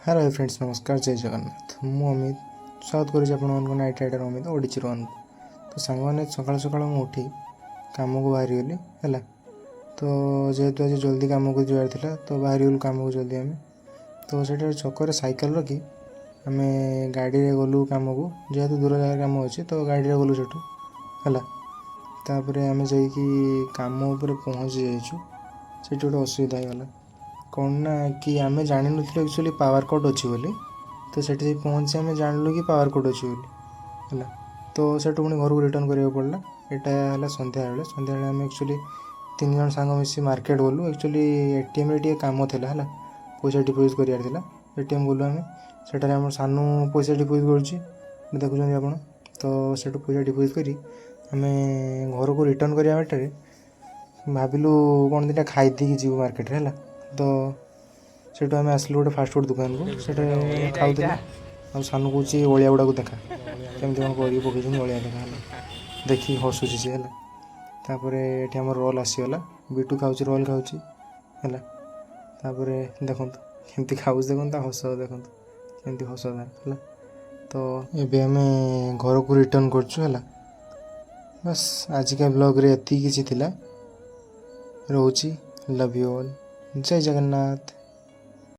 Hello friends, ନମସ୍କାର, ଜୟ ଜଗନ୍ନାଥ। ମୁଁ ଅମିତ, ସ୍ୱାଗତ କରୁଛି ଆପଣମାନଙ୍କୁ ନାଇଟ୍ ରାଇଡ଼ର୍ ଅମିତ ଓଡ଼ିଶୀ ରୋହନକୁ। ତ ସାଙ୍ଗମାନେ, ସକାଳୁ ସକାଳୁ ମୁଁ ଉଠି କାମକୁ ବାହାରିଗଲି, ହେଲା। ତ ଯେହେତୁ ଆଜି ଜଲ୍ଦି କାମକୁ ଯିବାର ଥିଲା, ତ ବାହାରିଗଲୁ କାମକୁ ଜଲ୍ଦି ଆମେ। ତ ସେଠାରେ ଛକରେ ସାଇକେଲ ରଖି ଆମେ ଗାଡ଼ିରେ ଗଲୁ କାମକୁ। ଯେହେତୁ ଦୂର ଜାଗାରେ କାମ ଅଛି, ତ ଗାଡ଼ିରେ ଗଲୁ ସେଠୁ, ହେଲା। ତାପରେ ଆମେ ଯାଇକି କାମ ଉପରେ ପହଞ୍ଚି ଯାଇଛୁ। ସେଠି ଗୋଟେ ଅସୁବିଧା ହେଇଗଲା। କ'ଣ ନା କି ଆମେ ଜାଣିନଥିଲୁ ଆକ୍ଚୁଆଲି ପାୱାର କଟ୍ ଅଛି ବୋଲି। ତ ସେଠି ଯାଇ ପହଞ୍ଚି ଆମେ ଜାଣିଲୁ କି ପାୱାର କଟ୍ ଅଛି ବୋଲି, ହେଲା। ତ ସେଠୁ ପୁଣି ଘରକୁ ରିଟର୍ନ କରିବାକୁ ପଡ଼ିଲା। ଏଇଟା ହେଲା ସନ୍ଧ୍ୟାବେଳେ। ସନ୍ଧ୍ୟାବେଳେ ଆମେ ଆକ୍ଚୁଆଲି ତିନି ଜଣ ସାଙ୍ଗ ମିଶି ମାର୍କେଟ ଗଲୁ। ଆକ୍ଚୁଆଲି ଏଟିଏମ୍ରେ ଟିକେ କାମ ଥିଲା, ହେଲା, ପଇସା ଡିପୋଜିଟ୍ କରିବାର ଥିଲା। ଏଟିଏମ୍ ଗଲୁ ଆମେ। ସେଠାରେ ଆମର ସାନୁ ପଇସା ଡିପୋଜିଟ୍ କରୁଛି, ଦେଖୁଛନ୍ତି ଆପଣ। ତ ସେଠୁ ପଇସା ଡିପୋଜିଟ୍ କରି ଆମେ ଘରକୁ ରିଟର୍ନ କରିବା ବାଟରେ ଭାବିଲୁ କ'ଣ ଦୁଇଟା ଖାଇ ଦେଇକି ଯିବୁ ମାର୍କେଟରେ, ହେଲା। ତ ସେଠୁ ଆମେ ଆସିଲୁ ଗୋଟେ ଫାଷ୍ଟଫୁଡ଼୍ ଦୋକାନକୁ। ସେଠାରେ ଖାଉଥିଲୁ ଆଉ ସାନୁ କହୁଛି, "ଅଳିଆ ଗୁଡ଼ାକୁ ଦେଖା, କେମିତି କ'ଣ କରିକି ପକେଇଛନ୍ତି, ଅଳିଆ ଦେଖା", ହେଲା। ଦେଖିକି ହସୁଛି ସେ, ହେଲା। ତାପରେ ଏଠି ଆମର ରୋଲ୍ ଆସିଗଲା। ବିଟୁ ଖାଉଛି, ରୋଲ୍ ଖାଉଛି, ହେଲା। ତାପରେ ଦେଖନ୍ତୁ କେମିତି ଖାଉଛି, ଦେଖନ୍ତୁ ତା ହସ ଦେଖନ୍ତୁ, କେମିତି ହସ ତାର, ହେଲା। ତ ଏବେ ଆମେ ଘରକୁ ରିଟର୍ନ କରୁଛୁ, ହେଲା। ବାସ୍, ଆଜିକା ବ୍ଲଗ୍ରେ ଏତିକି କିଛି ଥିଲା। ରହୁଛି, love you all, Jay Jagannath.